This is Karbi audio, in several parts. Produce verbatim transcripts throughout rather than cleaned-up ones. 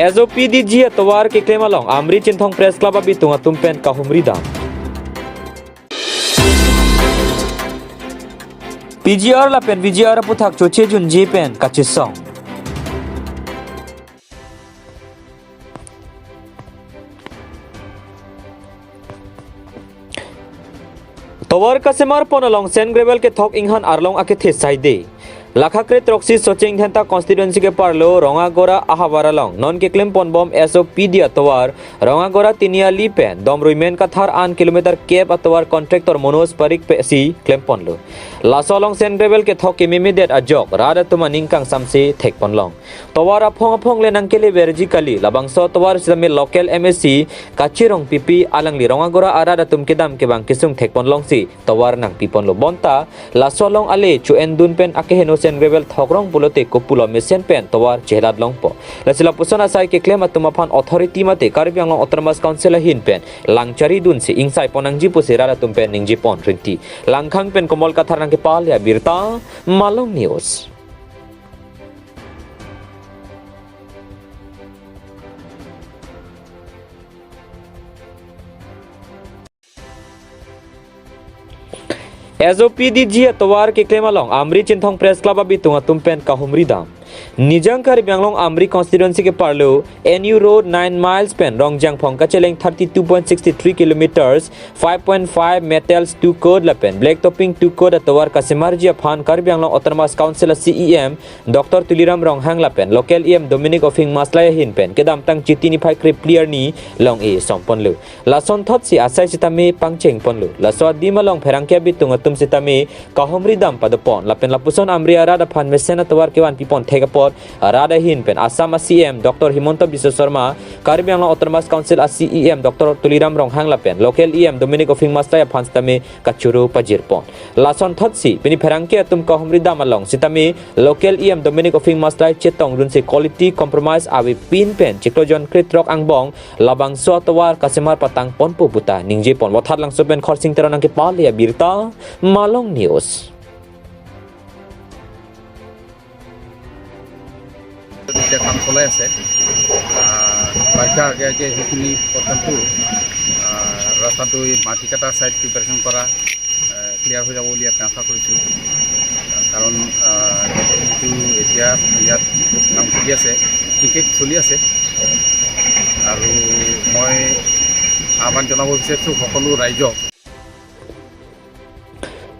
S O P D G atovar keklem along Amri Chinthong Press Club abitung atum pen kahumri dam. P G R lapen V G R aputhak choche junje pen kachesong. Tovar kasemar pon along sand gravel kethok inghan arlong akethe saide. Lakha kre throksi Socheng Dhenta constituency keparlo Rongagora ahavar along non keklem ponbom S O P D atovar Rongagora Tiniali pen Domruimen Kathar an kilometer kep atovar contractor Manoj Parik pensi klem ponlo. Laso along sand gravel kethok kememedet ajok rat atum aning kangsamse thek ponlong. Tovar aphong aphong le nangkeleverji kali, labangso tovar sitame local M A C Kache Rongpipi alangli Rongagora arat atum kedam kevang kesung thek ponlongsi tovar nangpi ponlo. Bonta laso along ale cho-endun pen akeheno sand gravel thokrong pulote kopulo mesen pen tovar chelat longpo. Lasi lapuson asai keklem atum aphan authority mate Karbi Anglong Autonomous Council ahin pen langchari dunsi ingsai pon nangji pusi rat atum pen ningje pon rinti. Langkhang pen Komol Kathar nangkepale abirta Malong News. S O P D G atovar keklem along Amri Chinthong Press Club abitung atum pen kahumri dam. Nijang Karbi Anglong Amri constituency keparlo N U Road nine miles pen Rongjangphong kacheleng thirty two point six three kilometers, five point five meters two coat lapen black topping two coat atovar kasemarji aphan Karbi Anglong Autonomous Council a C E M Doctor Tuliram Ronghang lapen local E M Dominic Ophing Maslai ahin pen kedamtang Chiti niphai krephli arni long-e som ponlo. Lasonthotsi asai sitame pangcheng ponlo. Laso adim along pherangke abitung atum sitame kahumri dam pado pon lapen lapuson Amri arat aphan mesen atovar kevanpi pon thek apot arat ahin pen Assam a C M Doctor Himanta Biswa Sarma, Karbi Anglong Autonomous Council a C E M Doctor Tuliram Ronghang lapen local E M Dominic Ophing Maslai aphan sitame kachoro pajir pon. Lasonthotsi pini pherangke atum kahumri dam along sitame local E M Dominic Ophing Maslai chetong dunsi quality compromise avepin pen chiklo jon kre throk angbong labangso atovar kasemar patang ponpo puta ningje pon. Vothatlangso pen Khorsing Teron nangkepale abirta Malong News. এতিয়া কাম চলাই আছে। আহ, বাৰিষাৰ আগে আগে সেইখিনি পৰ্যন্ত, আহ, ৰাস্তাটো এই মাটি কটা ছাইড প্ৰিপেৰেশ্যন কৰা, আহ, ক্লিয়াৰ হৈ যাব বুলি আমি আশা কৰিছোঁ। আহ, কাৰণ, আহ, এইটো এতিয়া ইয়াত কাম চলি আছে, ঠিকে চলি আছে। আৰু মই আহ্বান জনাব বিচাৰিছোঁ সকলো ৰাইজক।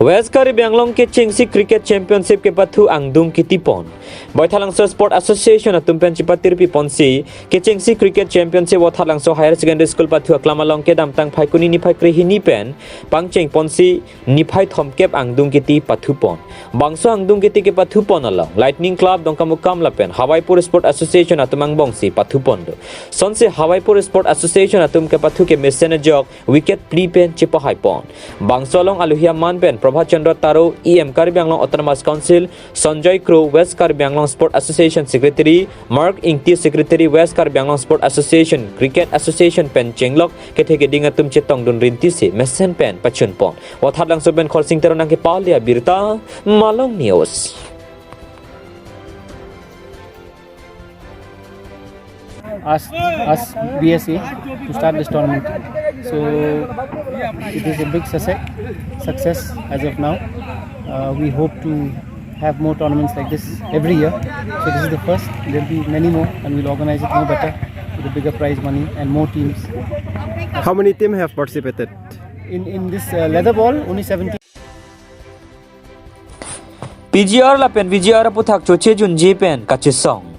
West Karbi Anglong kechengsi cricket championship kepathu angdung kiti pon. Baithalangso Sport Association atum pen chipatirpi ponsi kechengsi cricket championship Vothatlangso Higher Secondary School pathu aklam along kedamtang Phaikuni niphai krehini pen pangcheng ponsi niphai thomkep angdung kiti pathu pon. Bangso angdung kiti kepathu pon along Lightning Club Dongkamukam lapen Hawaipur Sport Association atum angbongsi pathu ponlo. Sonsi Hawaipur Sport Association atum kepathu kemesen ajok wicket phli pen chepahai pon. Bangso along aluhi aman pen Prabhat Chandra Taro, E M Karbi Anglong Autonomous Council, Sanjoy Kro, West Karbi Anglong Sport Association Secretary, Mark Ingti, Secretary West Karbi Anglong Sport Association, Cricket Association pen chenglok kethe keding atum chetongdun rintisi mesen pen pachun pon. Vothatlangso pen Khorsing Teron nangkepale abirta Malong News. Ask us B S A to start this tournament. So it is a big success, success as of now. Uh, we hope to have more tournaments like this every year. So this is the first. There'll be many more, and we'll organize it more better with a bigger prize money and more teams. How many teams have participated? In, in this, uh, leather ball, only seventeen. P G R lapen V G R aputhak choche junje pen kachesong.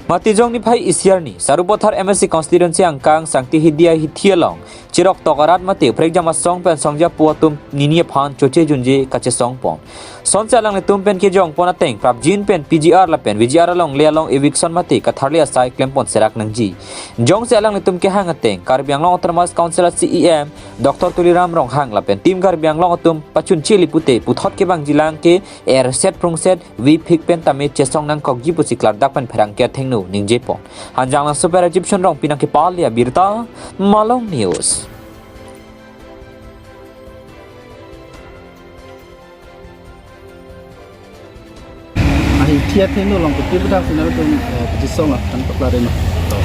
Matijong niphai isi arni, Sarupathar M A C constituency angkang Sangti Hidia hithi along chirok tok arat mate prekjam asong pen songja pu atum nini aphan choche junje kachesong pon. Sonsi alanglitum pen kejong pon ateng prapjin pen P G R lapen V G R alongle along eviction mate katharli asai klem pon serak nangji. Jongsi alanglitum kehang ateng Karbi Anglong Autonomous Council a C E M Doctor Tuliram Ronghang lapen Team Karbi Anglong atum pachun chili pute puthot kevangjilang ke erset prungset viphik pen tame chesong nangkokji pusi klardak pen pherangke athengno ningje pon. Hanjanglangso pen Rajiv Chon Rongpi nangkepale abirta Malong News. Ahi Ya theno along kopi pu dak sina tum, eh, kachesong aphan paklar eno. To,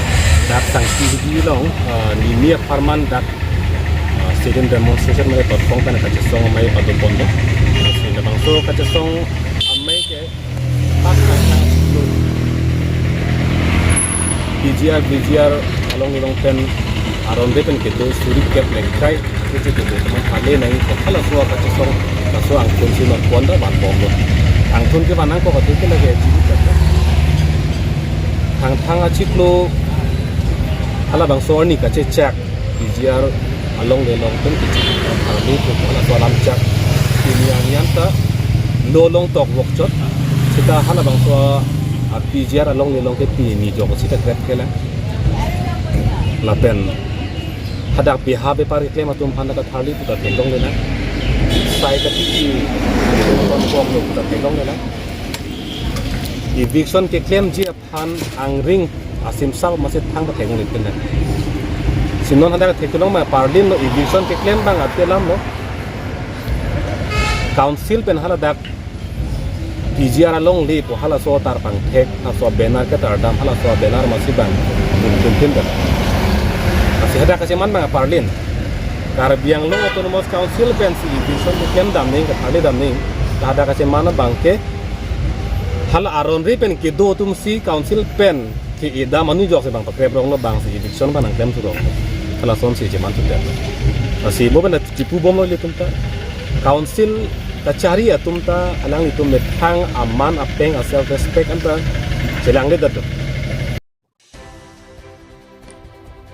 dak Sangti Hidi along, eh, nimi apharman dak, eh, sit-in demonstration mane totpong pen kachesong amei padopon do. Sina bangso kachesong amei ke P G R, P G R along ilong pen aron re pen kedo suri kep lengkrai keche kedo teman hale nai ko halaso kachesong laso angthun si non pon da vanbom lo. Angthun kevan nangkok kati ke lake chini kata. Thangthang achiklo halabangso arni kachechak P G R along le long pen kichi tharli pu halaso alam chak. Pini arni anta lo long tok vokchot. Seta halabangso a P G R along le long ke pini jok seta kret kelang. Lapen hadak beha bepar keklem atum aphan ta tharli pu ta theklong le nang. Sai kati ki tongkong lo pu ta theklong le nang. Eviction keklemji aphan angring asimsap masi thang ta theklong le pen nang. Si non hadak theklong ma parlin lo eviction keklem abang ate alam lo. Council pen haladak P G R along le pu halaso atar pangthek, halaso banner ketar dam, halaso banner masi bang tum tum tum dam. Masi hadak kacheman abang parlin. Karbi Anglong Autonomous Council pensi eviction keklem dam ning, ketharli dam ning, hadak kacheman abang ke hala aron re pen kedo atum si council pen ke-e dam anu jok si bang pakrep rong lo bang si eviction bang nangklem su rong. Halason si cheman su dam. Lasi mo pen chipu bom lo ilitum ta. Council kachari atum ta alanglitum methang aman apeng a self respect anta chelangledet do.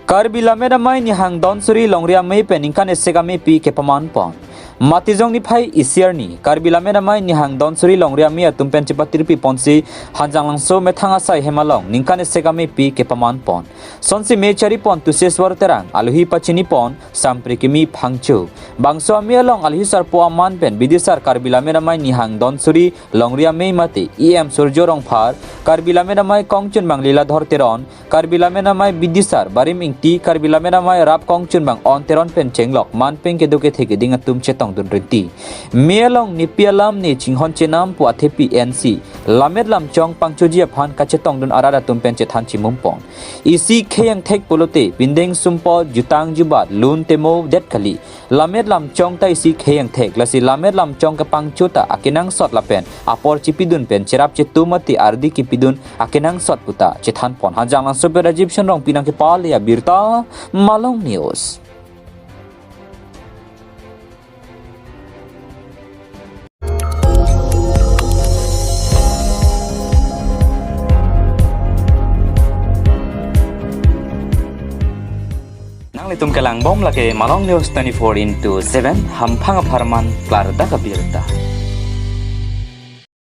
Karbi Lammet Amei Nihang Donsuri Longri Amei pen ningkan esek ameipi kepaman pon. Matijong niphai isi arni Karbi Lammet Amei Nihang Donsuri Longri Amei atum pen chepatirpi ponsi Hanjanglangso methang asai hem along ningkan esek ameipi kepaman pon. Sonsi mei chari pon Tuseswar Terang, alohi pachini pon Samprikimi Phangcho. Bangso amei along alohi sarpo aman pen bidisar Karbi Lammet Amei Nihang Donsuri Longri Amei mate E M Surjo Rongphar, Karbi Lammet Amei kongchunbang Liladhor Teron, Karbi Lammet Amei bidisar Barim Ingti, Karbi Lammet Amei rap kongchunbang On Teron pen chenglok manpeng kedo kethe keding atum chetongdun rinti. Mei along nepi alam ne chinghon chenam pu athepi ensi Lammet Lamchong pangchoji aphan kachetongdun arat atum pen chethan chimum pon. Isi khei angthek pulote, pindeng sumpot, jutang jubat, lun temo det kali. Lammet Lamchong ta isi khei angthek, lasi Lammet Lamchong kepangcho ta akenangsot lapen apor chipidun pen cherap chetum mate ardi kipidun akenangsot puta chethan pon. Hanjanglangso pen Rajiv Shanrong pinang kepale abirta, Malong News. Nanglitum kelang bom lake Malong News twenty-four into seven, hamphang apharman klardak abirta.